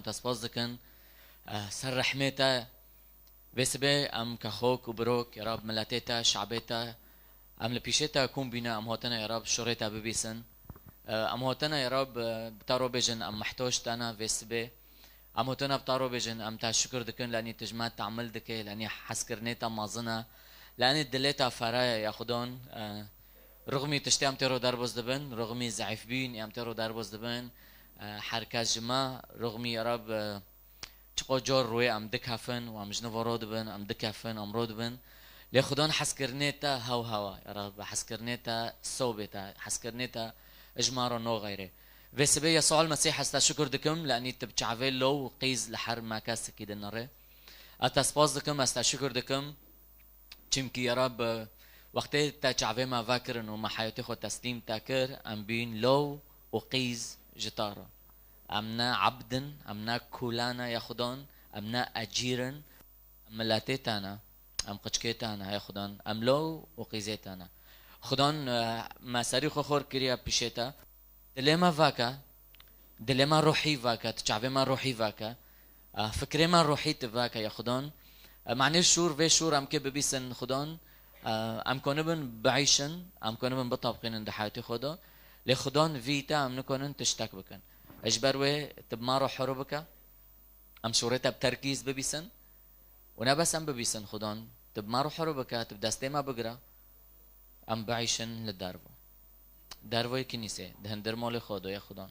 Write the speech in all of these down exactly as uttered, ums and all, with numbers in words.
te spas dikin, eh, ser rehmê te. Vê sibê em ke xok û birok, ya Rab, miletê te, şabê te, em li pîşê te kom bîne, em hatine, ya Rab, şorê te bibîsin. Eh, em hatine, ya Rab, eh, bi te re bêjin, em mihtoc te ne vê sibê. Em hatine bi te re bêjin, em te şikir dikin, lenî tu ji me te'mil dikê, lenî hezkirinê te mezin e, lenî dilê te fere ye, ya Xudan. Eh, rixmî tiştê em tê re derbas dibin, rixmî zeîfbûn em tê re derbas dibin. Eh, her kes ji me, rixmî, ya Rab, eh, çiqo car rûyê em dikefin û em ji nû ve re dibin, em dikefin, em re dibin. Lê Xudan hezkirinê te hew hew e, ya Rab, hezkirinê te sobê te, hezkirinê te ji me re naxeyre. Vê sibê Yesûa Mesîh ez te şikir dikim, lenî tu bi çavê law û qîz li her me kesekî dinirê. Ez te spas dikim, ez te şikir dikim. Çimkî ya Rab, wextê te çavê me vekirin û me heyatê xwe teslîm te kir, em bîn law û qîz ji te re. Em ne ebd in, em ne kûla ne ya Xudan, em ne ecîr in, em miletê te ne, em qiçkê te ne ya Xudan, em law û qîzê te ne. Xudan, eh, me serî xwe xor kiriye pîşê te. Dilê me veke, dilê me ruhî veke, tu çavê me ruhî veke, eh, fikrê me ruhî tu veke ya Xudan. Eh, manê şûr, vê şûr em kê bibîsin Xudan, eh, em konibin biîşin, em konibin bitebqînin di heyatê xwe de. Lê Xudan vî te em nikonin tiştek bikin. Ji ber wê tu bi me re horo bike, em şûrê te bi terkîz bibîsin. Û ne bes em bibîsin Xudan, tu bi me re horo bike, tu bi destê me bigire, em biîşin li dervo. Dervoyê kinîsê, di hindir malê xwe de ye Xudan.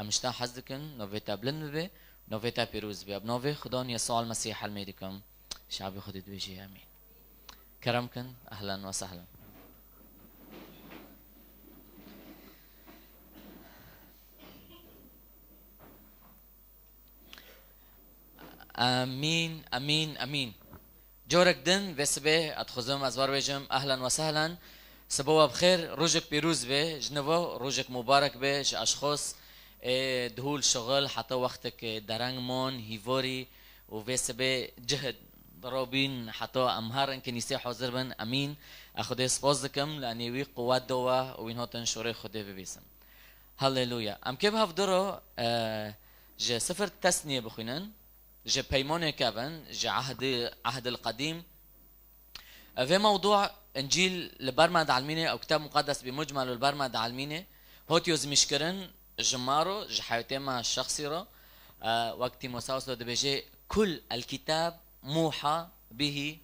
Em ji te hez dikin, navê te bilind bibe, navê te pîroz bibe. Bi navê Xudan Yesûa Mesîh helmê dikim. Şabê Xwedê dibêjê emîn. Kerem kin, ehlen ve sehlen. Emîn, emîn, emîn. Corek din vê sibê, ez dixwazim ez wer bêjim, ehlen ve sehlen. Sibo we bi xêr, rojek pîroz be, ji nivo rojek mubarek be, ji eşxos, ê, dihûl şixil, heta wextek dereng mon, hîvorî û vê sibê cihd robîn, heta em herin kinîsê hazir bin, emîn. Ez Xwedê spas dikim, li enê wî quwet do we û wîn hatin şorê Xwedê bibîsin. Haleluya. Em kê bi hevdiro, e, ji Sifir Tesniyê bixwînin, ji Peymonê kevin, ji Ehdî, Ehdil Qedîm. E, vê mewdû Încîl li ber me dielmînê, ew Kitab Muqeddes bi mucmel li ber me dielmînê, hot yozmîşkirin ji me ro, ji heyatê me şexsî ro. E, wek Tîmoteus lo dibêje, "Kul el kitab muha bihi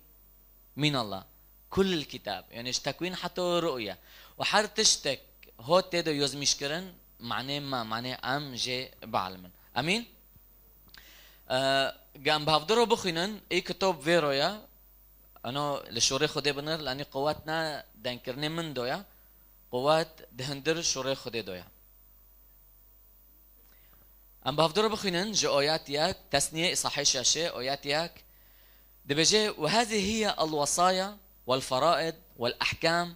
min Allah." Kul el kitab. Yani ji tekwîn heta ru'ye. Û her tiştek hot tê de yozmîşkirin, manê me, manê em jê bielmin. Emîn? E, ge em bi hevdiro bixwînin, ê kitab vê ro ye, eno li şorê Xwedê binir, lenî quwet ne dengkirinê min do ye, quwet di hindir şorê Xwedê do ye. Em bi hevdiro bixwînin ji oyet yek, Tesniyê îsahê şeşê, oyet yek, dibêje, "وهذه هي الوصايا والفرائض والأحكام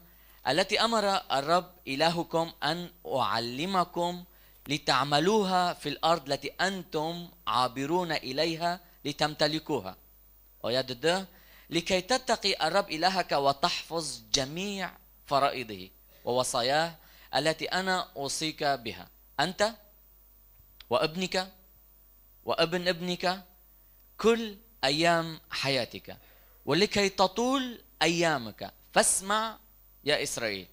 التي أمر الرب إلهكم أن أعلمكم لتعملوها في الأرض التي أنتم عابرون إليها لتمتلكوها." Oyet du, "لكي تتقي الرب إلهك وتحفظ جميع فرائضه ووصاياه التي أنا أوصيك بها، أنت وابنك وابن ابنك كل أيام حياتك، ولكي تطول أيامك، فاسمع يا إسرائيل،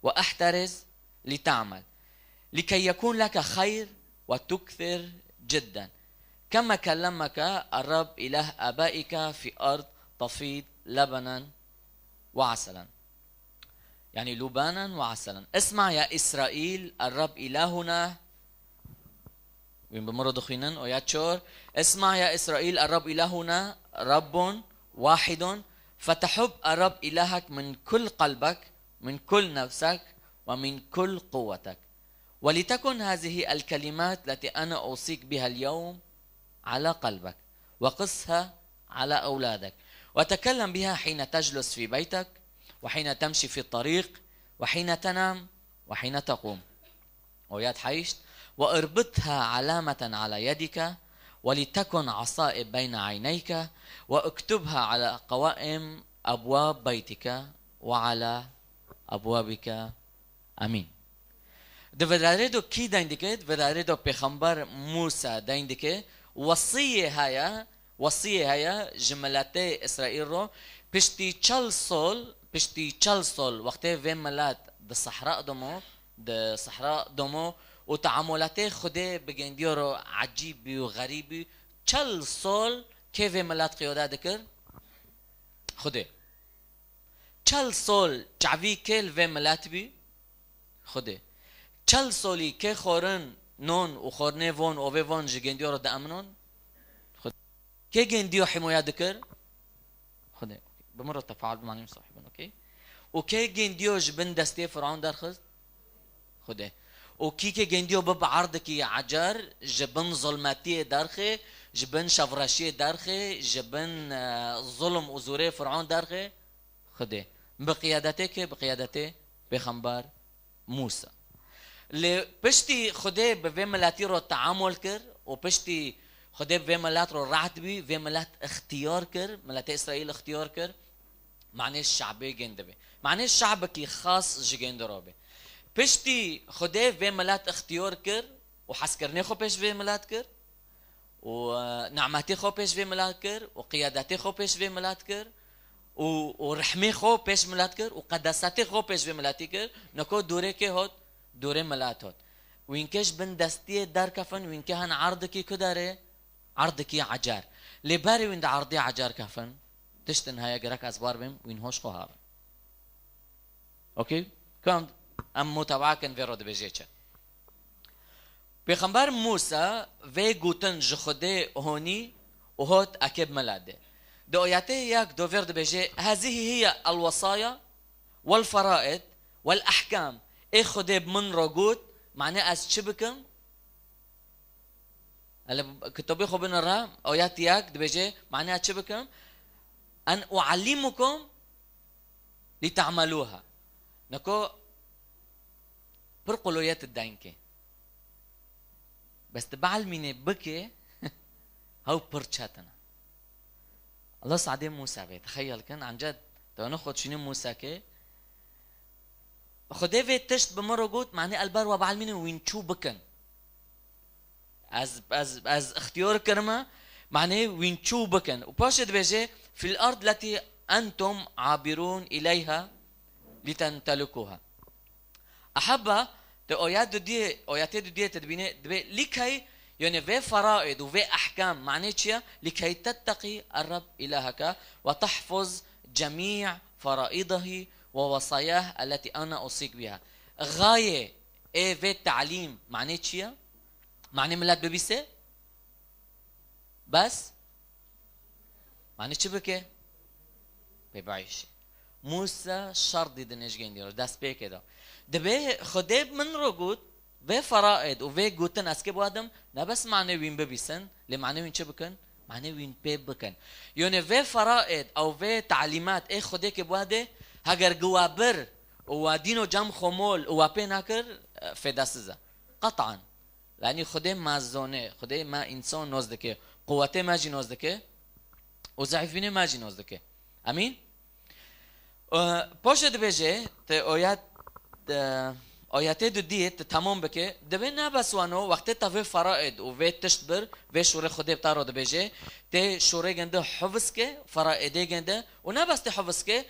واحترز لتعمل، لكي يكون لك خير وتكثر جدا، كما كلمك الرب إله آبائك في أرض تفيض لبنا وعسلا." يعني لبانا وعسلا. "اسمع يا إسرائيل، الرب إلهنا"، wîn bi min re dixwînin, oyet çar. "اسمع يا إسرائيل، الرب إلهنا رب واحد، فتحب الرب إلهك من كل قلبك، من كل نفسك، ومن كل قوتك. ولتكن هذه الكلمات التي أنا أوصيك بها اليوم على قلبك، وقصها على أولادك، وتكلم بها حين تجلس في بيتك، وحين تمشي في الطريق، وحين تنام، وحين تقوم." Oyet heşt, "واربطها علامة على يدك، ولتكن عصائب بين عينيك، واكتبها على قوائم أبواب بيتك وعلى أبوابك." Amîn. Di virarê do kî deyn dike? Di virarê do pêxember Mûsa deyn dike Wesiyê heye, wesiyê heye ji miletê Îsraîl ro, piştî çel sol, piştî çel sol, wextê vê milet di sehra de mo, di sehra de mo û teamulatê Xwedê bi gendiyo ro ecîb bî û xerîb bî, çel sol kê vê milet qiyode dikir? Xwedê. Çel sol çavî kê li vê milet bî? Xwedê. Çel solî kê xorin non û xornê von, ovê von ji gendiyo re dieminon? Xwedê. Kê gendiyo himoya dikir? Xwedê. Bi min re tefaul bimanim sahibin, okey? Û kê gendiyo ji bin destê Firavun derxist? Xwedê. Û kî kê gendiyo bi bi erdekî ecer, ji bin zulmetiyê derxê, ji bin şevreşiyê derxê, ji bin, e, zulm û zûrê Firavun derxê? Xwedê. Bi qiyadetê kê? Bi qiyadetê Pêxember Mûsa. Lê piştî Xwedê bi vê miletî re teamul kir û piştî Xwedê bi vê milet re reht bî, vê milet ixtiyar kir, miletê Îsraîl ixtiyar kir, manê şabê gêndi bê. Manê şabekî xas ji gêndi re bê. Piştî Xwedê vê milet ixtiyar kir û hezkirinê xwe pêş vê milet kir, û, e, nimetê xwe pêş vê milet kir û qiyadetê xwe pêş vê milet kir û, û rehmê xwe pêş milet kir û qedesetê xwe pêş vê miletî kir. Niko dûrê kê hot? Dûrê milet hot. Wînkê ji bin destiyê derkefin, wînkê hen erdekî ku derê? Erdekî ecer. Lê berê wîn di erdê ecer kefin, tiştin heye gerek ez bar bêm, wîn hoş xwe havin. Okey? Kam em muteba kin vê re dibêje çi? Pêxember Mûsa vê gotin ji Xwedê honî û hot ekê bi milet de. Di ayetê yek do vê re dibêje, "Hezîhî hiye el-wesaya wel-feraid wel-ehkam." Ê Xwedê bi min re got, mane ez çi bikim? Hele kitabê xwe binere, ayet yek dibêje, mane ez çi bikim? "En uallimukum li ta'meluha." Niko pir qoloyet dengê. Bes tu bielmînê bikê, hew pir çetin e. Allah sadê Mûsa bê, tixeyel kin, ancak tu ne xwe dişînî Mûsa ke, Xwedê vê tişt bi min re got, mane elber we bielmînin wîn çû bikin. Ez, ez, ez ixtiyar kirime, mane wîn çû bikin. Û paşê dibêje, "Fil ard leti entum abirun ileyha litentelikuha." Ehebba, te ayet dudiyê, ayetê dudiyê te dibîne, dibê, "Likey", yani vê feraid û vê ehkam, mane çi ye? "Likey tetteqî er-Reb ilaheke ve tahfuz cemî feraidahi ve vesayah elleti ana usik biha." Gayê ê vê talîm, mane çi ye? Mane milet bibîse? Bes? Mane çi bike? Pê biayîşî. Mûsa şer dî di nêjgên dî re, dest pê kê de. Dibê Xwedê min re got, vê feraid û vê gotin ez kê biwadim, ne bes mane wîn bibîsin, lê mane wîn çi bikin? Mane wîn pê bikin. Yone vê feraid ew vê talîmat ê Xwedê kê biwadê, heger giwa bir û wa dîno cem xwe mol û wa pê nakir, e, fêdesiz e. Qetan. Yanî Xwedê ma zone, Xwedê ma însan noz dike, quwetê ma jî noz dike û zeîfbînê ma jî noz dike. Emîn? E, paşê dibêje, te oyet, e, oyetê dudiyê te temam bike, dibê ne bes wano, wextê te vê feraid û vê tişt bir, vê şûrê Xwedê bi te re dibêje, tê şûrê gende hifz ke, feraidê gende, û ne bes tê hifz ke,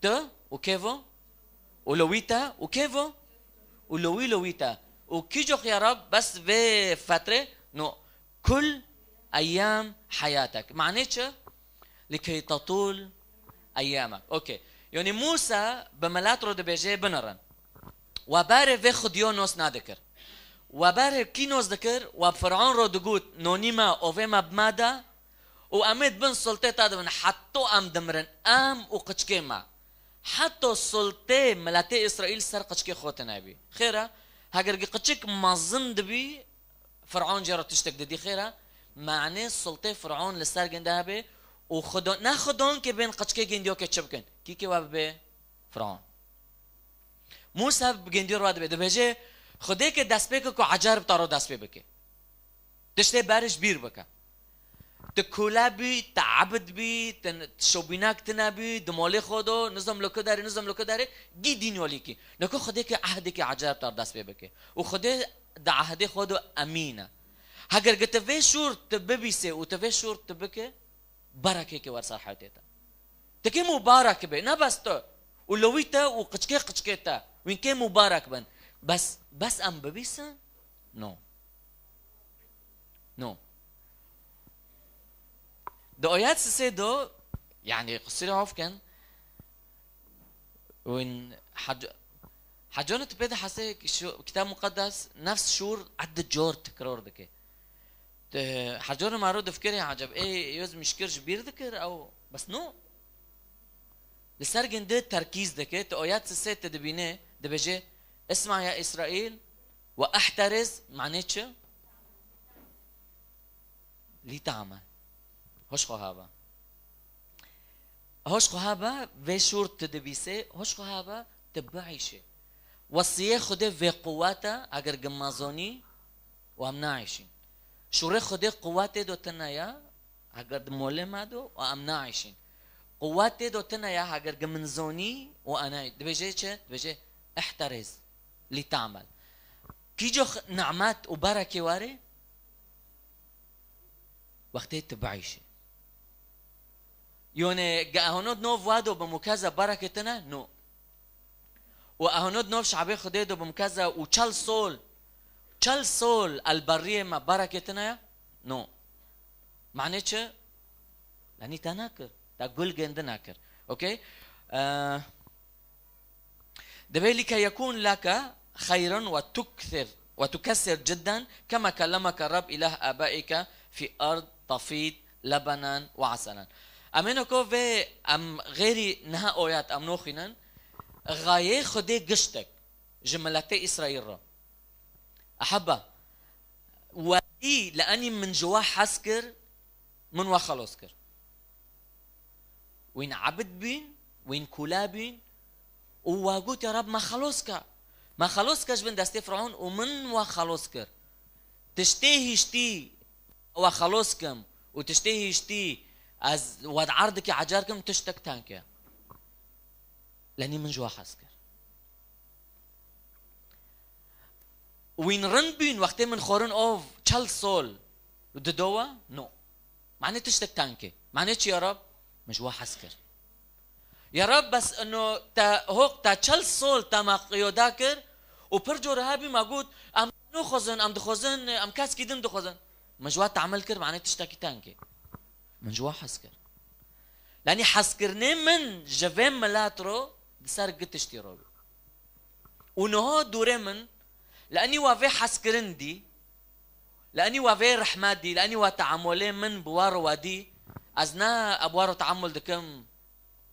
Tu û kê vo? Û li wî te û kê vo? Û li wî, li wî te. Û kî cox ya Rab bes vê fetrê? No. Kul eyyam heyatek. Mane çi? Likey tatûl eyyamek. Okey. Yanî Mûsa bi milet re dibêje binirin. We berê vê Xwediyo nos nadikir. We berê kî nos dikir? We Firavun re digot, nonî me, ovê me bi me de, û em ê di bin sultê te de bin, heto em dimirin, em û qiçkê me. Heto sultê miletê Îsraîl ser qiçkê xwe tune bî. Xêr e, heger gi qiçik mezin dibî, Firavun jê re tiştek didî, xêr e, mane sultê Firavun li ser ginde hebe û xwedon, ne xwedon ke bên qiçkê gindiyo ke çi bikin? Kî ke we bibe? Firavun. Mûsa bi gindiyo re dibe, dibêje, Xwedê ke dest pê ke ku ecar bi te re dest pê bike. Tiştê berê ji bîr bike. Tu kole bî, tu ebid bî, tu n-, tu şobînek tune bî, di molê xwe de, nizam li ku derê, nizam li ku derê, gî dîn yolîkî. Niko Xwedê ke ehdekî ecer tar dest pê bike. Û Xwedê di ehdê xwe de emîn e. Heger gi tu vê şûr tu bibîsê û tu vê şûr tu bike, berekêkê wer ser heyatê te. Tu kê mubarek bê, ne bes tu. Û lewî te û qiçkê qiçkê te. Wîn kê mubarek bin. Bes, bes em bibîsin? No. No. Di ayet sisê do, yani qusîrê af kin, wîn hec-, hecana tu pê de hesê şu Kitab Mukaddes nefs şûr ed cor tekrar dike. Tu hecana maro difikirê, eceb, ê, yoz mişkir ji bîr dikir, ew, bes no. Li ser gindi terkîz dike, tu ayet sisê tu dibîne, dibêje, "Isma ya Îsraîl ve ihteriz", manê çi? Lî te'mel. Hoş xwe haba. Hoş xwe haba, vê şûr tu dibîsê, hoş xwe haba, tu biîşê. Wesiyê Xwedê vê quwet e, eger gimazonî û em naîşîn. Şûrê Xwedê quwetê do tune ya, eger di molê me do û em naîşîn. Quwetê do tune ya, eger giminzonî û anay. Dibêje çi? Dibêje, "Ihteriz, lî te'mel." Kîco x-, nimet û berekê warê? Wextê tu biîşî. Yone, ge ehonot nov wado bi mukeze berekê tine? No. Û ehonot nov şabê Xwedê do bi mukeze û çel sol, çel sol el beriyê me berekê tine ya? No. Mane çi? Lanî te nakir. Te gul gêndi nakir. Okey? Eh, Dibê "Like yekun leke xeyran ve tukthir, ve tukessir cidden kema kellemeke Reb ilah abaike fi ard tafid lebanan ve aselen." Em êno ko vê em xêrî niha oyat em noxwînin, xayê Xwedê giştek ji miletê Îsraîl re. Ehebba, wedî li enî min ji we hez kir, min we xelos kir. Wîn ebid bîn, wîn kûla bîn û wa got, "Ya Reb, me xelos ke. Me xelos ke ji bin destê Firavun û min we xelos kir. Tiştê hiştî we xelos kim û tiştê hiştî ez we di erdikê ecar kim, tiştek tenk e. Lenî min ji we hez kir." Wîn rind bîn wextê min xwarin ov çel sol dido we? No. Mane tiştek tenk e. Mane çi ya Rab? Min ji we hez kir. Ya Rab, bes ino te hoq te çel sol te me qiyoda kir û pir cor hebî me got, "Em nixwazin, em dixwazin, em keskî din dixwazin." Min ji we te'mil kir, mane tiştekî tenk e. Min ji we hez kir. Lenî hezkirinê min ji vê milet ro di ser gi tiştî ro bî. Û niha dûrê min, li enî wa vê hezkirin dî, li enî wa vê rehmet dî, li enî wa teamulê min bi wa re wa dî, ez ne bi wa re teamul dikim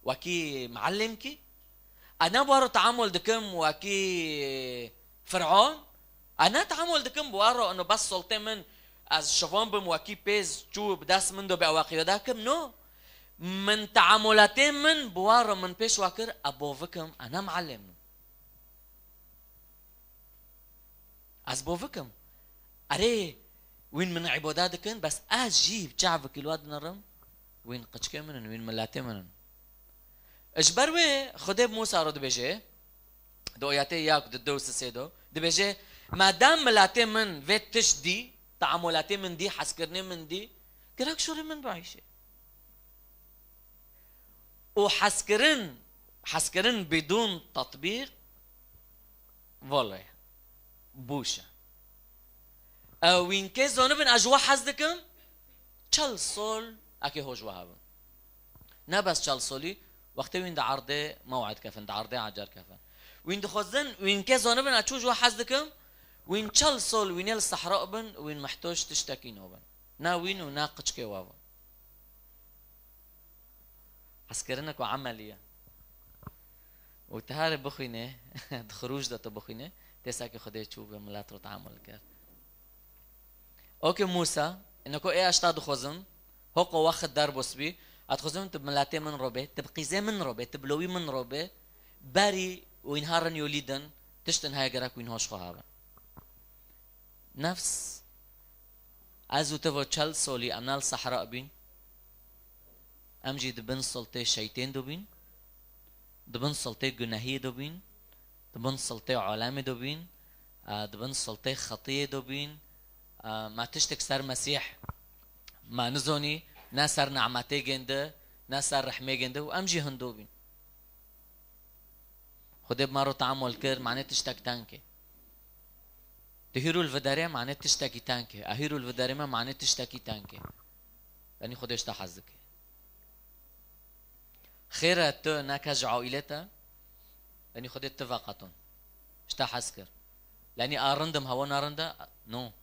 wekî muallimkî, ez ne bi wa re teamul dikim wekî Fir'on, ez ne teamul dikim bi wa re, ino bes soltê min, ez şivan bim wekî pêz çû bi dest min do be ew qiyode kim, no. Min teamulatê min bi wa re min pêş wa kir, ez bovikim, ez ne muallim im. Ez bovikim. Erê, wîn min îbade dikin, bes ez jî bi çavikî li wa dinirim, wîn qiçkê min in, wîn miletê min in. Ji ber wê Xwedê bi Mûsa re dibêje, di oyatê yek, di du, sisê do, dibêje, "Madem miletê min vê tişt dî, teamulatê min dî, hezkirinê min dî, gerek şûrê min biîşê." Û hezkirin, hezkirin bidûn tetbîq, vale, bûş e. Ew wîn kê zonibin, ez ji we hez dikim, çel sol, ekê ho ji we hebin. Ne bes çel solî, wextê wîn di erdê mew'id kefin, di erdê ecar kefin. Wîn dixwazin, wîn kê zonibin, ez çû ji we hez dikim, wîn çel sol, wîn ê li sehra bin, wîn mehtoc tiştekî nobin. Ne wîn û ne qiçkê we bin. Hezkirine ku emelî ye. Û tu herê bixwînê, di xirûj de tu bixwînê, tê sekê Xwedê çû bi milet re teamul kir. Okê Mûsa, ino ku ê ez te dixwazim, hoqo wext derbas bî, ez dixwazim tu bi miletê min re bê, tu bi qîzê min re bê, tu bi lewî min re bê, berî û înha rin yolî din, tiştin heye gerek wîn hoş xwe habe. Nefs, ez û tu vo çel solî em ne li sehra bîn. Em jî di bin sultê şeytên do bîn, di bin sultê gunehiyê do bîn, di bin sultê alemê do bîn, e, di bin sultê xetiyê do bîn, ma tiştek ser Mesîh ma nizonî, ne ser nemetê gêndi, ne ser rehmê gêndi û em jî hindo bîn. Xwedê bi me re teamul kir, manê tiştek teng e. Tu hîro li viderê, manê tiştekî teng e. A hîro li viderê me, manê tiştekî teng e. Yanî Xwedê ji te hez dike. Xêr e tu ne kes ji aîlê te, yanî Xwedê tu veqeton. Ji te hez kir. Yanî a rindim hewa narind e? No.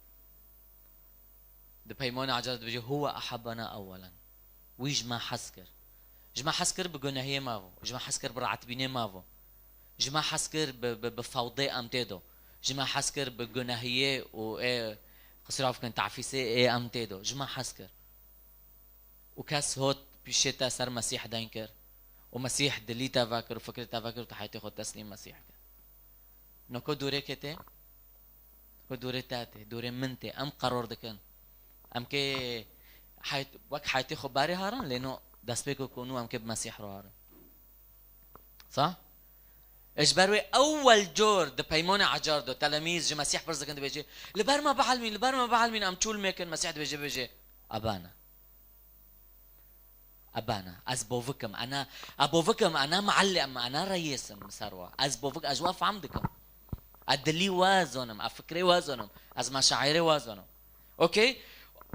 Di peymanê ecar dibêje, "Huwe ehabbena ewwelen." Wî ji me hez kir. Ji me hez kir bi gunehiyê me vo. Ji me hez kir bi raetbînê me vo. Ji me hez kir bi, bi, bi fewdê em tê do. Ji me hez kir bi gunehiyê û ê, qisira bikin, tafîsê ê em tê do. Ji me hez kir. Û kes hot pîşê te ser Mesîh deyn kir. Û Mesîh dilî te vekir û fikrê te vekir û tu heyatê xwe teslîm Mesîh kir. Noko dûrê kê tê? Noko dûrê te tê, dûrê min tê. Em qeror dikin. Em kê heyt-, wek heytê xwe barê harin, lê no destpêko ku nû em kê bi Mesîh re harin. Sa? E ji ber wê ewwel cor di peymanê ecar de telemîz ji Mesîh pirs dikin, dibêje, "Li ber me bihelmîn, li ber me bihelmîn, em çûl mêkin." Mesîh dibêje, bêje, "Ebana." Ebana, ez bovikim, ana, a bovikim, ana muallim, ana reyis im ser we. Ez bovik, ez we fehm dikim. A dilî we zonim, a fikrê we zonim, ez meşairê we zonim. Okey?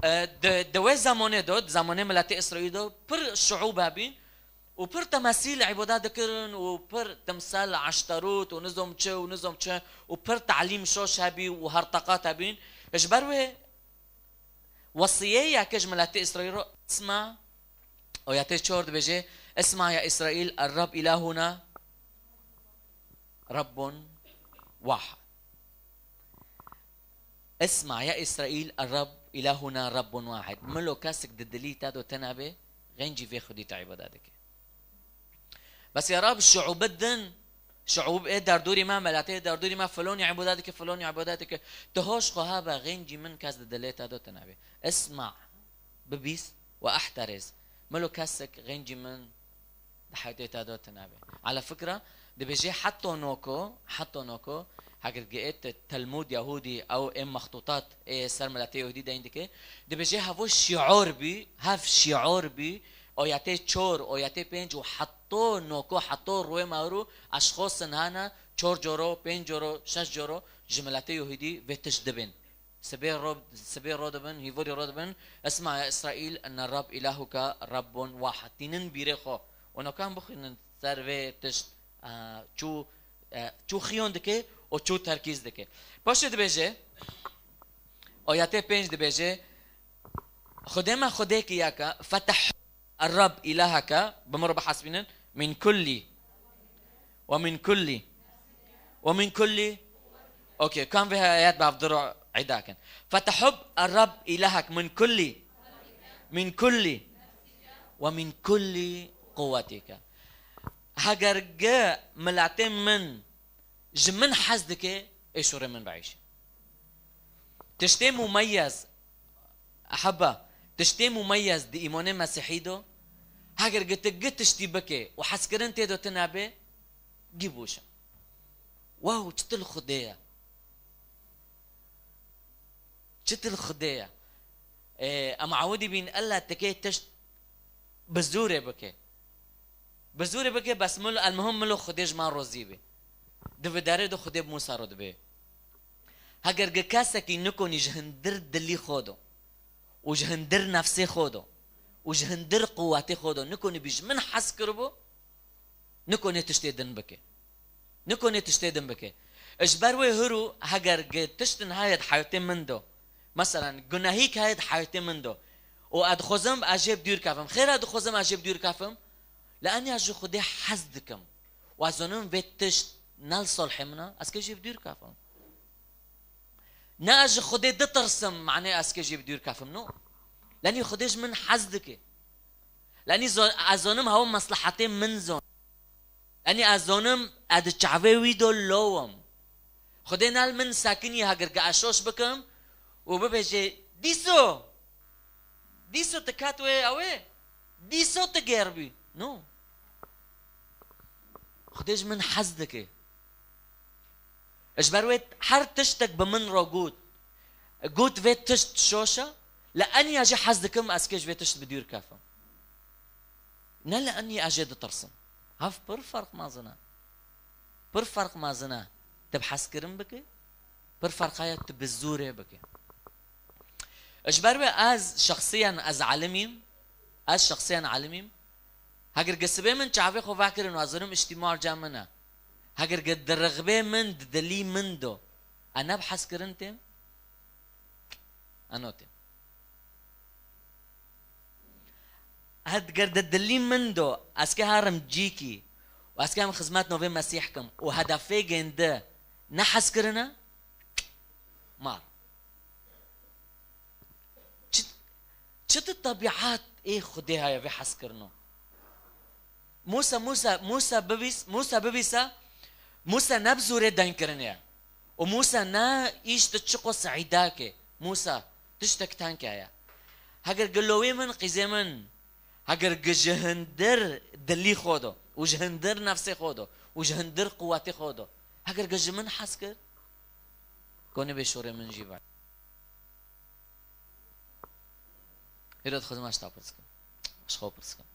E, di, di wê zamanê de, di zamanê miletê Îsraîl de pir şuûb hebîn û pir temesîl îbade dikirin û pir timsel Eşterût û nizom çi û nizom çi û pir talîm şoş hebî û herteqat hebîn. Ji ber wê Wesiyê yekê ji miletê Îsraîl re, isma, oyatê çor dibêje, "Isma ya Îsraîl, er-Reb îlahuna Rebbun wahid." Isma ya Îsraîl, er-Reb îlahuna Rebbun wahid. Milo kesik di dilî te do tune be, xêncî vê Xwedî te îbade dike. Bes ya Rab, şuûbê din, şuûb ê derdorî me, miletê derdorî me, filonî îbade dike, filonî îbade dike. Tu hoş xwe hebe, xêncî min kes di dilê te de tune be. Isma, bibîs, we ihteriz. Milo kesek xêncî min di heyatê te de tune be. Ala fikra, dibêje heta noko, heta noko, heger giêt Telmûd Yahûdî ew ê mextûtat ê ser miletê Yahûdî deyn dike, dibêje hevo şior bî, hev şior bî, oyatê çor, oyatê pênc û heto noko, heto rûyê me rû, eşxosin hene, çor coro, pênc coro, şeş coro ji miletê Yahûdî vê tişt dibên. Sibê ro, sibê ro dibin, hîvorî ro dibin, "Isma ya Îsraîl, inne Rab îlahuke Rabbun wahid." Tînin bîrê xwe. Û nokan bixwînin ser vê tişt, e, çû, e, çû xiyon dike û çû terkîz dike. Paşê dibêje, oyatê pênc dibêje, "Xwedê me Xwedêkî yek e, feteh Rab îlaheke", bi min re bihesbînin, "min kullî, we min kullî, we min kullî." Okey, kam vê ayet bi hevdu re îda kin. "Fetehub Rab îlahek min kullî, min kullî, we min kullî quwwetike." Heger ge miletê min ji min hez dike, ê şûrê min biêşe. Tiştê mumeyez, ehebba, tiştê mumeyez di îmanê Mesîhî do, heger gi tu gi tiştî bike û hezkirin tê do tune be, gî bûşe. Wow, çi til Xwedê ye. Çi til Xwedê ye. Ê, em awidî bîn ella tikê tişt bi zorê bike. Bi zorê bike, bes mil, elmuhim milo Xwedê ji me rozî be. Di viderê de Xwedê bi Mûsa re dibê. Heger gi kesekî nikonî ji hindir dilî xwe do û ji hindir nefsê xwe do û ji hindir quwetê xwe do nikonî bî ji min hez kiribû, nikonê tiştê din bike. Nikonê tiştê din bike. Ji ber wê hiro heger gi tiştin heye di heyatê min do, meselen, gunehîk heye di heyatê min do û ez dixwazim ez jê bi dûr kevim. Xêr e, dixwazim ez jê bi dûr kevim. Lê eniya ji Xwedê hez dikim. Û ez zonim vê tişt ne li salihê min e, ez kê jê bi dûr kevim. Ne ez ji Xwedê ditirsim, manê ez kê jê bi dûr kevim. No. Lenî Xwedê ji min hez dike. Lenî zo-, ez zonim hewa meslehetê min zon. Lenî ez zonim ez di çavê wî do lowim. Xwedê ne li min sekinî heger ke ez şoş bikim û bibêje, "Dîso! Dîso tu ket wê ew ê? Dîso tu gêr bî?" No. Xwedê ji min hez dike. Ji ber wê her tiştek bi min re got. Got vê tişt şoş e, li eniya jî hez dikim ez kê ji vê tişt bi dûr kefim. Ne li enî ez jê ditirsim. Hev pir ferq mezin e. Pir ferq mezin e. Tu bi hezkirin bikî, pir ferq heye tu bi zorê bikî. Ji ber wê ez şexsiyen ez elimîm, ez şexsiyen elimîm. Heger gi sibê min çavê xwe vekirin û ez zirim îstîmar cem min e. Heger gi di rixbê min, di dilî min do, e ne bi hezkirin têm, e no têm. Heger di dilî min do, ez kê herim cîkî û ez kê em xizmet novê Mesîh kim û hedefê gêndi ne hezkirin e, mar. Çi, çi di tebîat ê Xwedê heye vê hezkirino? Mûsa, Mûsa, Mûsa bibîs-, Mûsa bibîse, Mûsa ne bi zorê dengkirinê ye. Û Mûsa ne îş di çiqo seîdakê. Mûsa, tiştek tenke heye. Heger gi lowê min, qîzê min, heger gi ji hindir dilî xwe do, û ji hindir nefsê xwe do, û ji hindir quwetê xwe do, heger gi ji min hez kir, konê bê şorê min jî be. Hêro dixwazim ez ji te pirs kim. Ji xwe pirs kim.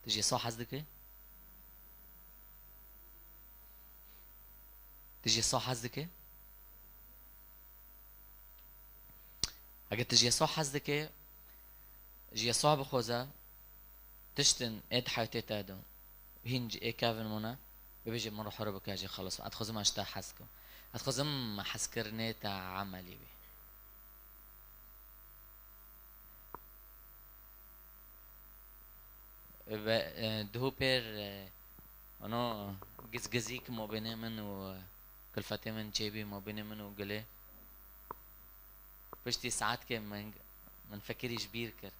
Tu ji Yesû hez dikî? Tu ji Yesû hez dikî? Eger tu ji Yesû hez dikî, ji Yesû bixwaze, tiştin ê di heyatê te de hîn ji ê kevin mûne, bibêje min ruh hero bike jê xelas. Ez dixwazim ez ji te hez kim. Ez dixwazim hezkirinê te emelî bî. Ve, e, duhû pêr, e, ono gizgizîk mobênê min û, e, kulfetê min çêbî mobênê min û gilê. Piştî saetkê min, min fikirî ji bîr kir.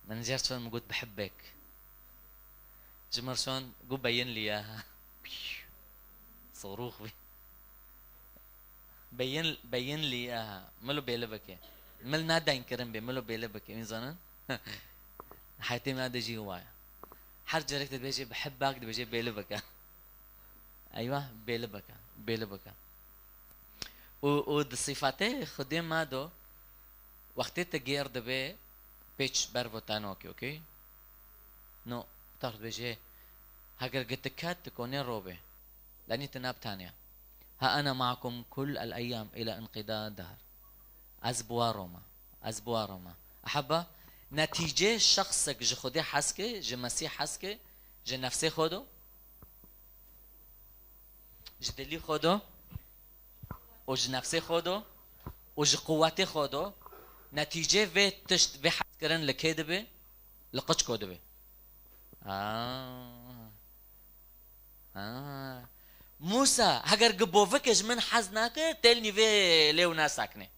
Min jê re çûn min got bihibbek. Ji min re çûn got beyin liyaha. Sorûx bî. Beyin, beyin liyaha. Milo bêli bike. Mil ne dengkirin bê, milo bêli bike. Wî zanin? Heyatê me de jî waya. Her carek dibêje bihibbek, dibêje bêli bike. Eywa, bêli bike, bêli bike. Û, û di sîfetê Xwedê me do, wextê te gêr dibe, pêç ber vo te nokê, okey? No, te dibêje, heger gi tu ket, tu konê robê. Lenî tu ne bi tenya. Ha ene ma'kum kul el eyyam ila inqida dahr. Ez bi we roma. Ez bi we roma. Ehebba, netîcê şexsek ji Xwedê hez ke, ji Mesîh hez ke, ji nefsê xwe do, ji dilî xwe do û ji nefsê xwe do û ji quwetê xwe do, netîcê vê tişt, vê hezkirin li kê dibe? Li qiçko dibe. Aa. Aa. Mûsa, heger gi bovikê ji min hez nakir, têl nîvê lêw nasekne.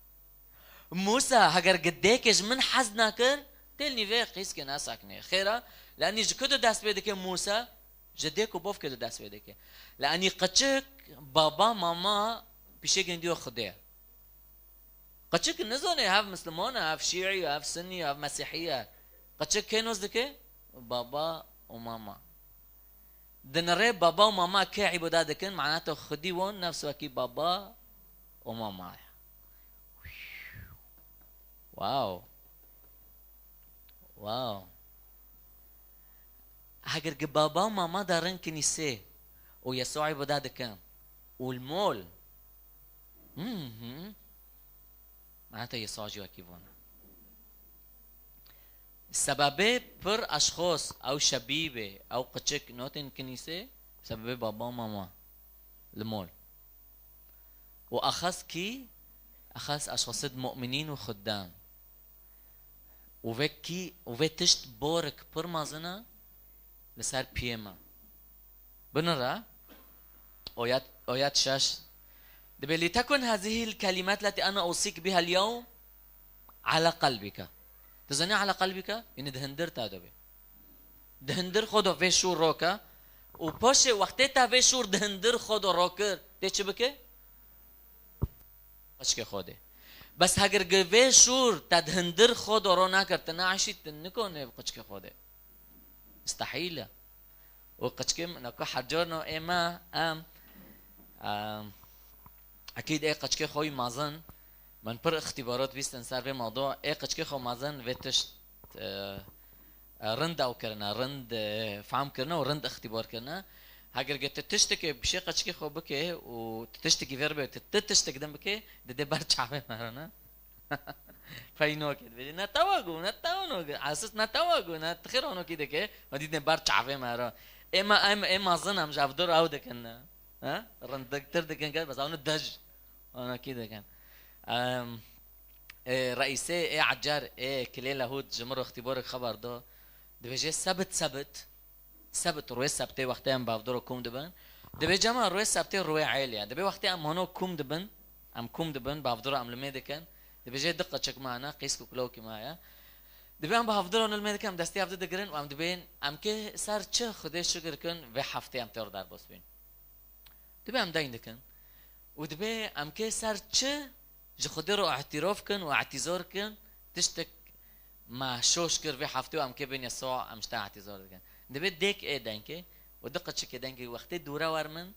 Mûsa, heger gi dêkê ji min hez nakir, têl nîvê qîskê nasekne. Xêra, lenî ji ku de dest pê dike Mûsa? Ji dêk û bovkê de dest pê dike. Lenî qiçik, baba, mama, pîşê gindiyo Xwedê ye. Qiçik nizane hev Misliman e, hev Şîî ye, hev Sunnî ye, hev Mesîhî ye. Qiçik kê noz dike? Baba û mama. Dinirê baba û mama kê îbada dikin, mana to Xwedî won nefs wekî baba û mama ye. Wow. Wow. Heger gi baba û mama darin kinîsê û Yesû îbada dikin û li mol. Mhm. Mana te Yesû jî wekî vana. Sebebê pir eşxos ew şebîbê, ew qiçik notên kinîsê, sebebê baba û mama li mol. û axez kî? Axez eşxasê mu'minîn û xuddam. Û vê kî, û vê tişt borek pir mezin e li ser piyê me. Binira, oyat, oyat şeş. Dibê, "Lîtekun hazihil kelimat leti ana usik bihel yewm ala qelbike." Tu zanî ala qelbike? Yanî di hindir te de be. Di hindir xwe de vê şûr roke û paşê wextê te vê şûr di hindir xwe de rokir, tê çi bike? Qiçkê xwe de. Bes heger gi vê şûr te di hindir xwe de ro nekir, tu neeşî, tu nikone bi qiçkê xwe de. Mustehîl e. Û qiçkê min, ku her car no ê me, em, em, ekîd ê qiçkê xwe yî mezin, Min pir îxtîbarat bîstin ser vê mewdû. Ê qiçkê xwe mezin vê tişt, e, e, rind ew kirine, rind, e, fehm kirine û rind îxtîbar kirine. Heger ke tu tiştekê bi şê qiçkê xwe bike û tu tiştekî vê re bê, tu, tu tiştek din bike, didê ber çavê me re ne. Pey nokê dibêjê, ne tewa got, ne tewa nokê. Asis ne tewa got, ne tixêr onokî dike. Hûn dîtine ber çavê me re. Ê me, em, ê mezin em ji ev dor ew dikin ne. Ha? Rindiktir dikin ke, bes ew ne dej. Onokî dikin. Em, ê, reîsê, ê ecer, ê kilê lehût ji min re îxtîbarek xeber da. Dibêje sebit, sebit. Sebit, rûyê sebtê wextê em bavdiro kom dibin. Dibê cema rûyê sebtê rûyê êlê ye. Dibê wextê em hano kom dibin, em kom dibin, bavdiro em li mê dikin. Dibêje di qiçik me hene, qîsk û kulokî me heye. Dibê em bavdiro li mê dikin, em destê hev digirin û em dibên, em kê ser çi Xwedê şikir kin, vê heftê em tê re derbas bîn. Dibê em deyn dikin. Û dibê em kê ser çi ji Xwedê re îtîrof kin û îtîzor kin, tiştek me şoş kir vê heftê û em kê bên Yesûa, em ji te îtîzor dikin. Dibê dêk ê dengê û di qiçikê dengê wextê dûre wer min,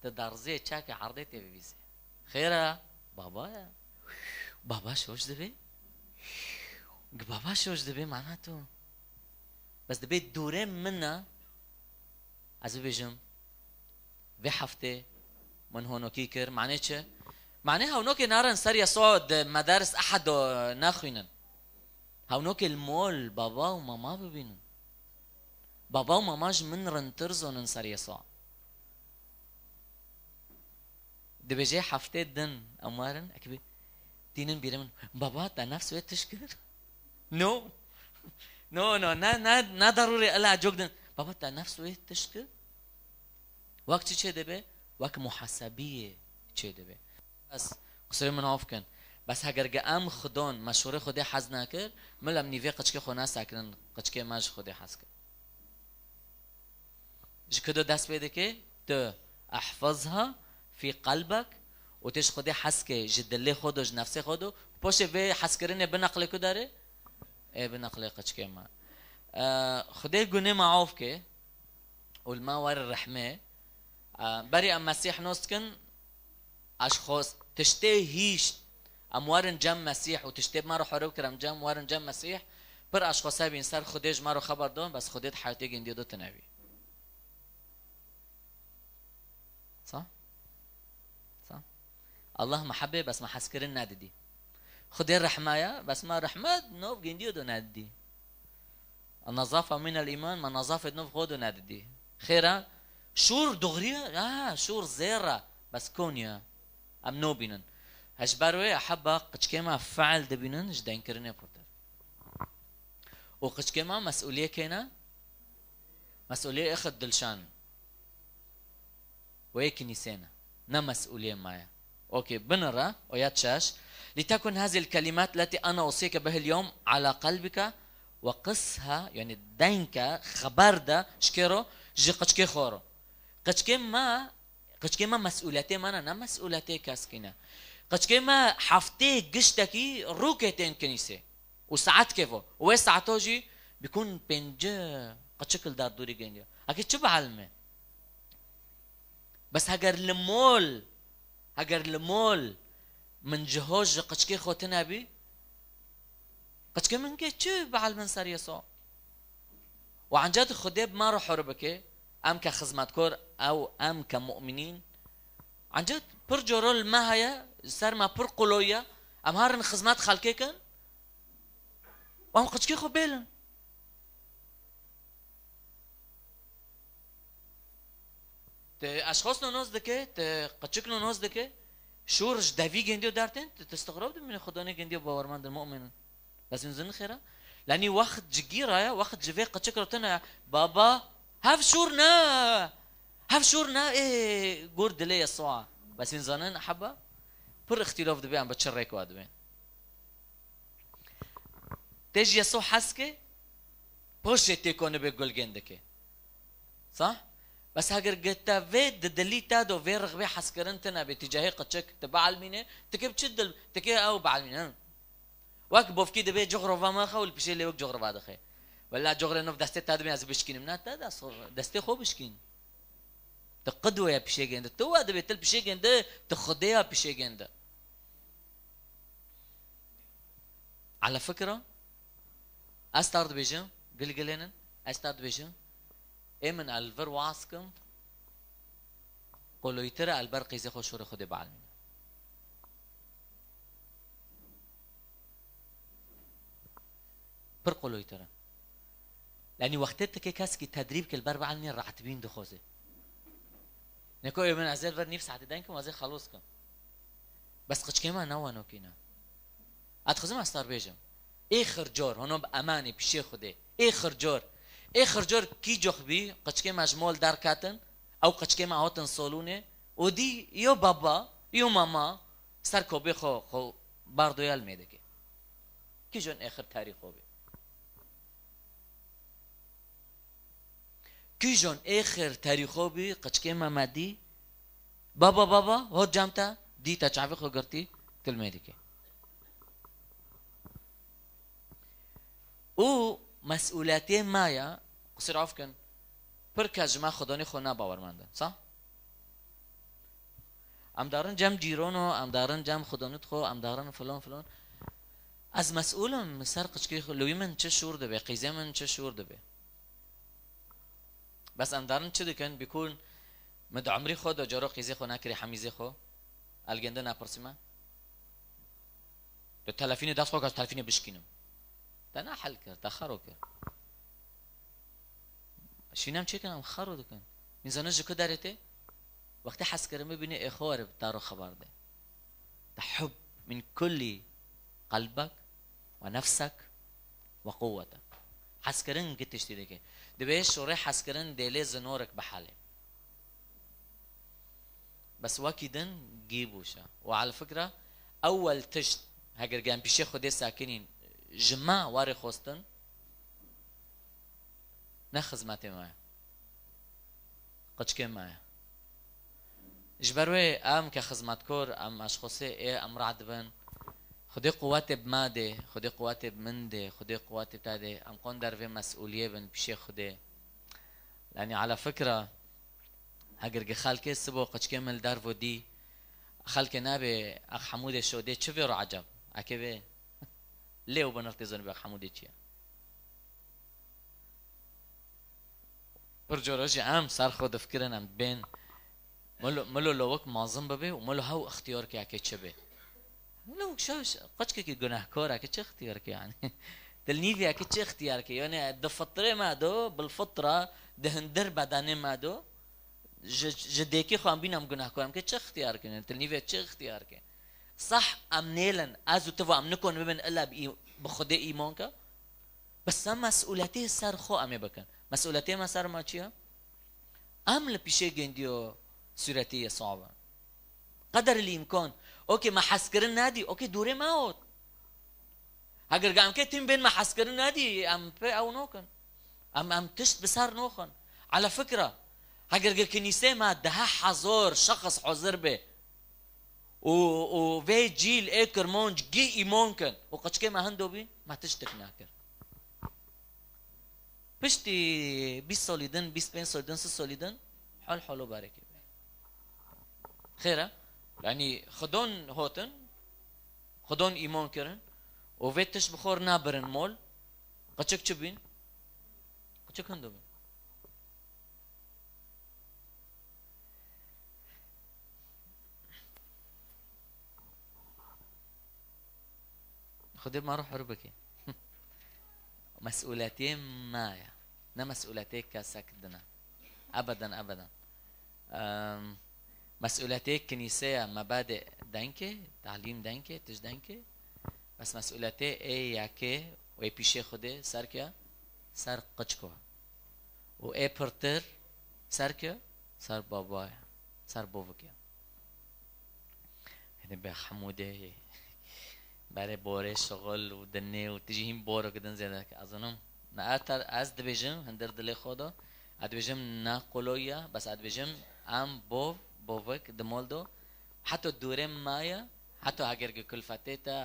di darziyê çakê erdê tê bivîzê. Xêr e, baba ye. Baba şoş dibê. Gi baba şoş dibê, mana tu. Bes dibê dûrê min e, ez bibêjim, vê heftê min honokî kir. Manê çi? Manê hewnokê narin ser Yesûa di medaris ehad de naxwînin. Hewnokê li mol baba û mama bibînin. Baba û mama ji min rintir zonin ser Yesûa. Dibêje heftê din em werin, ekibî tînin bîrê min. Baba, te nefs wê tişt kir? No. No, no, ne, ne, ne darûrê ela cok din. Baba, te nefs wê tişt kir? Wek çi çê dibe? Wek muhasebiyê çê dibe. Bes, qisirê min af kin. Bes heger ge em xidon, meşhûrê Xwedê hez nekir, mil em nîvê qiçkê xwe nesekinin, qiçkê me ji Xwedê hez kir. Ji ku do dest pê dike? Tu ihfazha fî qelbek û tu ji Xwedê hez ke ji dilê xwe do, ji nefsê xwe do. Poşê vê hezkirinê bineqlê ku derê? Ê bineqlê qiçkê me. E, Xwedê gunê me af ke û li me were rehmê. E, berî em Mesîh nos dikin, Aşxos, tiştê hîşt, em werin cem Mesîh û tiştê me re hore bikir, em cem, werin cem Mesîh, pir aşxose bîn ser Xwedê ji me re xeber don, bes Xwedê di heyatê gindiyê de tune bî. Sa? Sa? Allah mehebê, bes me hezkirin nedidî. Xwedê rehme ye, bes me rehme nov gindiyê de nedidî. Nezafe min el îman, me nezafet nov xwe de nedidî. Xêra, şûr dixriye, ha, şûr zêr e, bes konî ye. Em nobînin. Ji ber wê heba qiçkê me feil dibînin ji deynkirinê pirtir. Û qiçkê me mesûliyê kê ne? Mesûliyê ixid dilşan. Wê kinîsê ne. Ne mesûliyê me ye. Okey, binira, oyet şeş. لتكن هذه الكلمات التي أنا أوصيك بها اليوم على قلبك وقصها، yani deynke, xeber de, ji kê ro, ji qiçkê xwe ro. Qiçkê me, qiçkê me mesûletê me ne, ne mesûletê keskî ne. Qiçkê me heftê giştekî rûkê tên kinîsê. Û saet kevo. Û wê saeto jî bikun pênce qiçik li derdorî gêndiya. Hekî çi bielime? Bes heger li mol, heger li mol min ciho ji qiçkê xwe tune bî, qiçkê min kê çi bielmin ser Yesûa? Û ancet Xwedê bi me re hur bike, em ke xizmetkor, ew em ke mu'minîn. Ancet pir coro li me heye, ser me pir qulo ye, em herin xizmet xelkê kin, û em qiçkê xwe bêlin. Ti aşxos nonos dike, ti qiçik nonos dike, şûr ji devî gendiyo dertên, ti, ti stixrob dimîne xwe donê gendiyo bawermendin, mu'minin. Bes hûn zin xêra? Lanî wext cigîra ye, wext ji vê qiçik re tune ye. Baba, hev şûr ne! Hev şûr ne, ê, gur dilê Yesûa. Bes hûn zanin heba? Pir îxtîlof dibe em bi çi rêk wa dibên. Tê ji Yesû hez ke, poşê tê konibê gul gêndikê. Sah? Bes heger ge te vê di dilî te do vê rixbê hezkirin tine bê, tî cehê qiçik, ti bielmînê, ti kê bi çi dil, ti kê ew bielmîne, hin? Wek bofkî dibê coxrova me xe û li pişê lê wek coxrova dixe. Wela coxrê nov destê te dibê ez bişkînim. Na te dest xwe, destê xwe bişkîn. Ti qidwe ya pişê gêndi. Tu wa dibê til pişê gêndi, ti Xwedê ya pişê gêndi. Ala fikra, ez tar dibêjim, gilgilênin, ez tar dibêjim, ê min el vir waz kim, qoloytir e el ber qîzê xwe şorê Xwedê bielmîne. Pir qoloytir e. Yanî wextê tikê kesekî tedrîb kir ber bielmîne rehetbîn dixwaze. Neko ê min ez ê li vir nîv saetê deng kim, ez ê xelos kim. Bes qiçkê me ne wenokî ne. Ez dixwazim ez tar bêjim. Êxir car, hano bi emanê pişê Xwedê. Êxir car. Êxir car kî cox bî, qiçkê me ji mol derketin, ew qiçkê me hatin salonê, û dî yo baba, yo mama, ser kobê xwe, xwe bardoya li mêdekê. Kîjon êxir terî xwe bî? Kîjon êxir terî xwe bî, qiçkê me me dî, baba, baba, hot cem te, dî te çavê xwe girtî, tu li mêdekê. Û mesûletiyê me ye, qisir af kin, pir kes ji me xwedonê xwe ne bawermend in, sa? Em darin cem cîrono, em darin cem xwedonit xwe, em darin filon, filon. Ez mesûl im, ser qiçkê xwe, li wî min çi şûr dibe, qîzê min çi şûr dibe. Bes em darin çi dikin, bikûn, min di umrî xwe de coro qîzê xwe nekirî, hemîzê xwe, elgende napirsî me. Tu telefînê dest xwe kir, telefînê bişkînim. Te ne hel kir, te xero kir. Şîn em çêkin, em xero dikin. Însanê ji ku derê tê? Wextê hezkirin bibînî, ê xwe were bi te re xebar de. Te hub min kullî qelbek we nefsek we quwwetek. Hezkirin gi tiştî dike. Divê şorê hezkirin dêlê zinorek bihelê. Bes wekî din gî bûşe. Û ala fikra, ewel tişt, heger em pişê Xwedê sekinîn, ji me warê xwestin, ne xizmetê me ye. Qiçkê me ye. Ji ber wê em ke xizmetkor, em eşxosê ê em rad bin. Xwedê quwetê bi me dê, Xwedê quwetê bi min dê, Xwedê quwetê te dê. Em qon dervê mesûliyê bin pişê Xwedê. Yanî ala fikra, heger gi xelkê sibo qiçkê min li dervo dî, xelkê nabê, ex Hemûdê şodê çi vê ro eceb? Eke vê lê û binirtê zonê bê ex Hemûdê çi ye? Pir cara jî em ser xwe difikirin, em bên milo, milo lawik mezin bibe û milo hew ixtiyar ke eke çi be. Milo şew, qiçkekî gunehkar eke çi ixtiyar ke yani? Dilnîvî eke çi ixtiyar ke? Yani di fitrê me do, bil fitra, di hindir bedenê me do, ji, ji dêkê xwe em bîn em gunehkar, em ke çi ixtiyar ke? Yani dilnîvê çi ixtiyar ke? Sah em nêlin, ez û tu va em nikon bibin illa bi î-, bi Xwedê îman ke? Bes em mesûletê ser xwe em ê bikin. Mesûletê me ser me çi ye? Em li pîşê gêndiyo sûretî yê sabe. Qeder el îmkan. Okê, me hezkirin nedî. Okê, dûrê me hot. Heger em kê tim bên me hezkirin nedî, em pê ew nokin. Em, em tişt bi ser noxin. Ala fikra, heger gi kinîsê me deh hezar şexs hazir be, û, û vê cîl ê kirmanc gî îman kin û qiçkê me hindo bî, me tiştek nekir. Piştî bîst salî din, bîst pênc salî din, sî salî din, hol holo berekê be. Xêr e? Yanî xidon hotin, xidon îman kirin û vê tişt bi xwe re nabirin mol, qiçik çi bîn? Qiçik hindo bîn. Xwedê me re hur bike. Mesûletiyê me ye. Ne mesûletiyê kesek din e. Ebeden, ebeden. Em, mesûletiyê kinîsê ye, mebadê dengê, talîm dengê, tij dengê. Bes mesûletiyê ê yekê û ê pîşê Xwedê ser ke, ser qiçko. Û ê pirtir ser ke, ser baba ye, ser bovik ye. Hêdî bê Hemûdê berê borê şixul û dinê û tu jî hîn borek din zêde dike. Ez zanim, ne ez ter-, ez dibêjim, hindir dilê xwe de, ez dibêjim ne qoloy e, bes ez dibêjim em bov, bovik di mol de, heta dûrê me ye, heta heger ki kulfetê te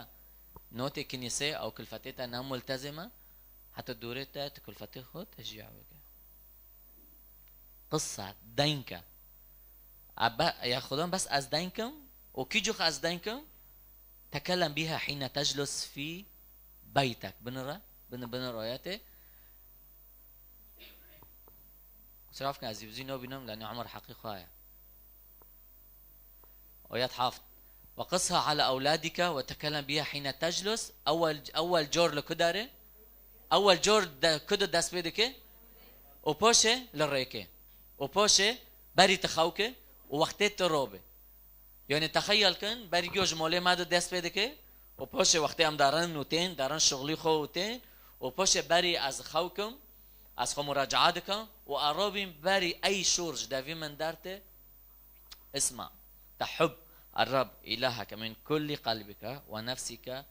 notê kinîsê ew kulfetê te ne multezim e, heta dûrê te tu kulfetê xwe te jî ew bike. Qisa, deng e. Ebe-, ya Xudan bes ez deng im û kî cix ez deng im? Tekellem biha hîne teclus fî بيتك. Binire, bin-, binir ayetê. Siraf kin ez zî bi zî nabînim, lenê Umar heqî xwe ye. Ayet heft. وقصها على أولادك وتكلم بها حين تجلس. Ewel, ewel cor li ku derê? Ewel cor de, ku de dest pê dike? Û paşê li rêkê. Û paşê berî tu xew ke û wextê tu robê. Yani texeyel kin, berî giyo ji molê me de dest pê dike û paşê wextê em darin û tên, darin şixulî xwe û tên û paşê berî ez xew kim, ez xwe muraca'a dikim û erobîn berî ey şûr ji devî min dertê. اسمع، تحب الرب إلهك من كل قلبك ونفسك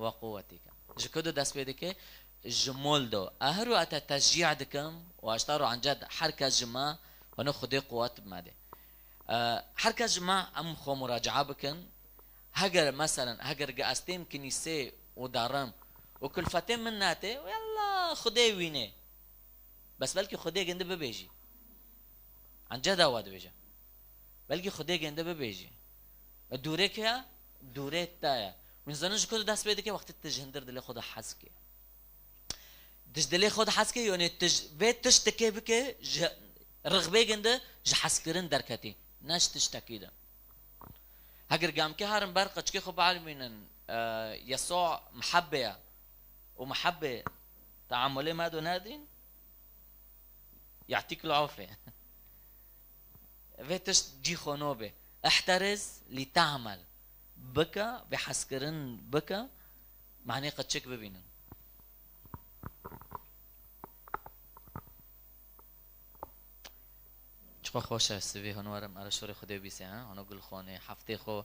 وقوتك. Ji ku de dest pê dike? Ji mol de. Eher û ete teşcî dikim û hişta ro enced her kes ji me hûn Xwedê quwet bi me de. E, her kes ji me em xwe muraca'a bikin. Heger, meselen, heger ge ez têm kinîsê û darim û kulfetê min netê, yalla, Xwedê wînê. Bes belkî Xwedê gindi bibêjî. Ence dawa dibêje. Belkî Xwedê gindi bibêjî. E, dûrê ke ya? Dûrê te ye. Hûn zanin ji ku dest pê dike? Wextê tu ji hindir dilê xwe de hez ke. Tu ji dilê xwe de hez ke, yani tu ji vê tiştekê bike, ji rixbê gindi, ji hezkirin derketî. Ne ji tiştekî de. Heger gamkê herin ber qeçkê xwe bielmînin, e, Yesû mihebbe ye. Û mihebbe teamulê me do nedîn, yatîk lafê. Vê tişt cî xwe nobe. احترز لتعمل. Bike, vê hezkirin bike, manê qeçik bibînin. Çiqo xweş e, sivê hûn werin, mero şorê Xwedê bîse, ha? Hûn gul xwanê, heftê xwe,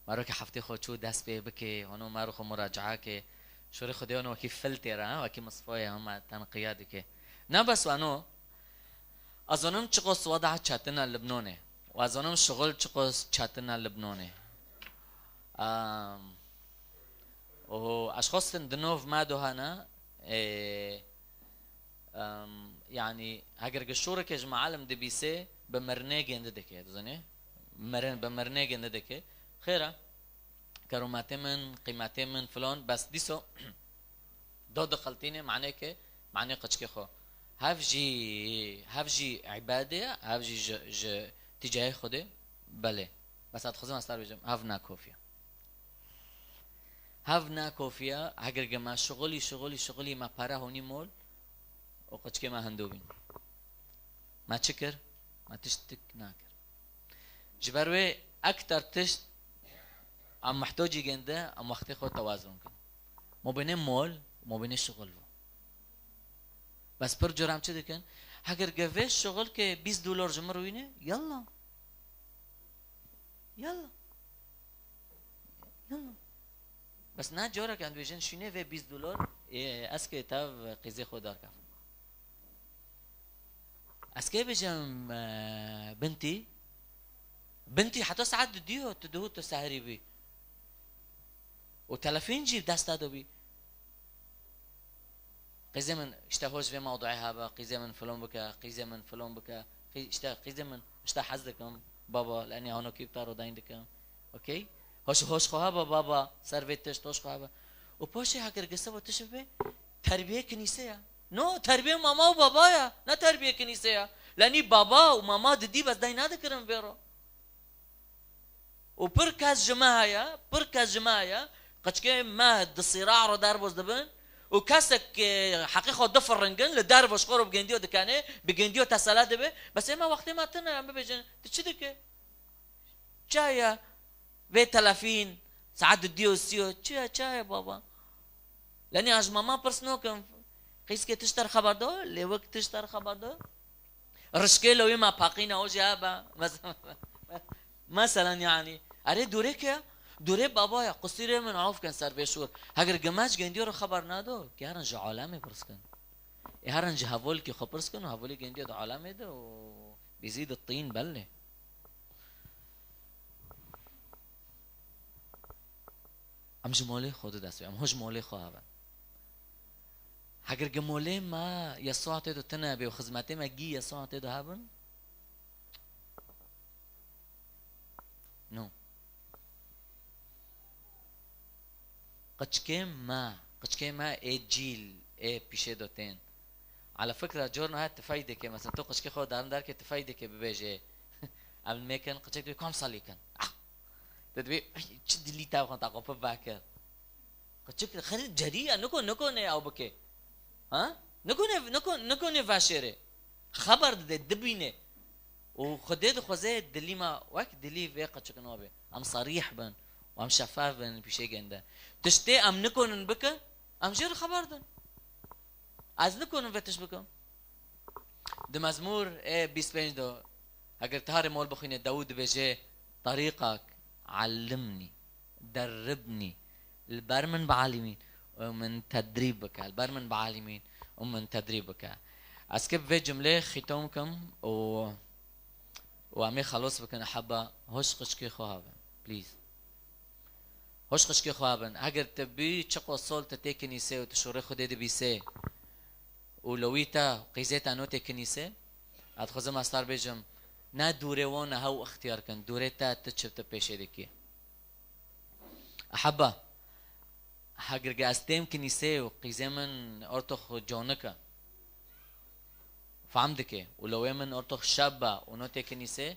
mero ke heftê xwe çû dest pê bike, hûn mero xwe muraca'a ke, şorê Xwedê hûn wekî filtê re, ha? Wekî misfayê hûn me tenqiya dike. Ne bes wano, ez zanim çiqo swada çetin e Libnanê. Û ez zanim şixul çiqo çetin e Libnanê. Am, û ez xwestin di nov me do hene, ê, Em, yanî, heger gi şûreke ji mealim dibîsê, bi mirinê gêndi dike, dizanî? Mirin, bi mirinê gêndi dike. Xêr e, kerometê min, qîmetê min, filan, bes dîso do dixeltînê, manê ke, manê qeçkê xwe. Hev jî, hev jî îbadê ye, hev jî ji, ji tîcayê Xwedê, belê. Bes ez dixwazim ez te bêjim, hev nakofiye. Hev nakofiya, heger ge me şixulî, şixulî, şixulî me pere honî mol û qeçkê me hindo bîn. Me çi kir? Me tiştik nakir. Ji ber wê ekter tişt em muhtocî gêndi, em wextê xwe tewazun kin. Mobênê mol, mobênê şixul bû. Bes pir cor em çi dikin? Heger ge vê şixul ke bîst dolar ji min re wîne, yalla. Yalla. Yalla. Bes na corek em dibêjin şûnê vê bîst dolar, ê, ez kê tev qîzê xwe darkef. Ez kê bêjim, e, bintî? Bintî heta saet didiyo, tu duhû tu seherî bî. Û telefîn jî desta de bî. Qîzê min, işte, hoj vê mewduê hebe, qîzê min filon bike, qîzê min filon bike, qî-, işte, qîzê min, işte, hez dikim, baba, lenê hano kî ta rodayn dikim. Okey? Hoş, hoş xwe hebe, baba, ser vê tişt, hoş xwe hebe. Û poşê heger gise bo tişt bibe, terbiyê kinîse ya. No, terbiyê mama û baba ya, ne terbiyê kinîse ya. Lenî baba û mama didî bes day nadikirin vê ro. Û pir kes ji me heye, pir kes ji me heye, qeçkê me di sîra re derbas dibin û kesek, e, heqê xwe difiringin, li derve ji xwe re bi gendiyo dikene, bi gendiyo tesela dibe. Bes ê me wextê me tune, em bibêjin, tu çi dike? Çaye? Vê telefîn, saet didiyo, siyo, çi ye, çaye baba? Lenî ez ji mama pirs nakim. Qîzkê tişt te re xeber da? Lêwik tişt te re xeber da? Rişkê lewî me paqîne, o jî hebe. Mes-, meselen, yanî. Erê, dûrê ke? Dûrê baba ya. Qusîrê min, af kin ser vê şûr. Heger gimeç gendiyo re xeber nado, ki herin ji alemê pirs kin. Ê herin ji hevolkî xwe pirs kin û hevolî gendiyo di alemê de û bîzî di tîn belê. Em ji molê xwe di dest bê. Em ho ji molê xwe hebin. Heger gi molê me Yesûa tê de tune bê û xizmetê me gî Yesûa tê de hebin? No. Qeçkê me Qiçkê me ê cîl, ê pîşê do tên. Ala fikra, corna haya tifay dike, mesela tu qiçkê xwe darin derkê, tifay dike bibêje. Em mêkin, qiçek dibê, "Kam salî kin?" Ah! Te dibê, "Ay, çi dilî te xwe ta xwe pir vekir." Qiçik xerî cerî ya, niko, niko ne ew bike. Ha? Niko ne, niko, niko ne veşêrê. Xeber dide, dibîne. Û Xwedê dixwaze dilî me wek dilî vê qiçikin wabe. Em serîh bin û em şefaf bin pîşê gende. Tiştê em nikonin bikin, em jê re xeber din. Ez nikonim vê tişt bikim. Di Mezmûr ê bîst pênc de, heger tiharê mol bixwîne, Dawûd dibêje, "Tarîqak, allimnî, derribnî, li ber min bialimîn û min tedrîb bike, li ber min bialimîn û min tedrîb bike." Ez kê bi vê cumlê xîtom kim û, û em ê xelos bikin, eheba, hoş qiçkê xwe habe, please. Hoş qiçkê xwe bin. Heger te bî çi qosol te tê kinîsê û tu şûrê Xwedê dibîsê û lewî te qîzê te notê kinîsê, ez dixwazim ez tar bêjim, ne dûrê wan e hew ixtiyar kin, dûrê te tu çi tu pêşê dikî. Eheba, heger ge ez têm kinîsê û qîzê min ortox conik e, fam dike û lewê min ortox şeb e û notê kinîsê,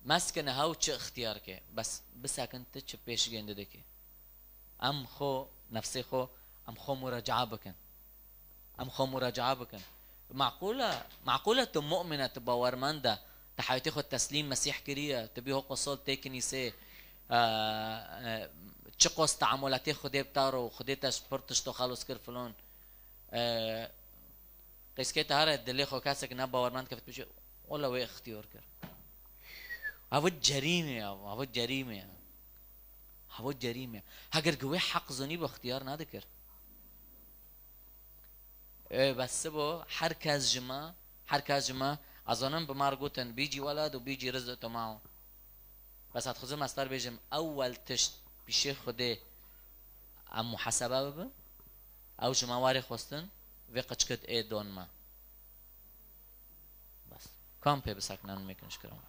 meskine hew çi ixtiyar ke, bes bisekin tu çi pêşgên didikî. Em xwe, nefsê xwe, em xwe muracae bikin. Em xwe muracae bikin. Maqûl e, maqûl e tu mu'min e, tu bawermend e, tu heyatê xwe teslîm Mesîh kiriye, tu bî ho qosol tê kinîsê, e, e, çi qos teamulatê Xwedê bi te re û Xwedê te ji pir tişto xelos kir filon. E, Qîskê te here dilê xwe kesek ne bawermend kevt bije, wela wê ixtiyar kir. Hevit cerîme ya, hevit cerîme ya. Hevit cerîme ya. Heger ki wê heq zonî bi ixtiyar nadikir. Ê, bes sibo, her kes ji me, her kes ji me, ez zanim bi me re gotin, bîcî weled û bîcî rizq temao. Bes ez dixwazim ez tar bêjim, ewel tişt pîşê Xwedê em muhesebe bibin. Ew ji me warê xwestin, vê qiçkit ê don me. Bes. Kam pê biseknin, mêkin ji kirin.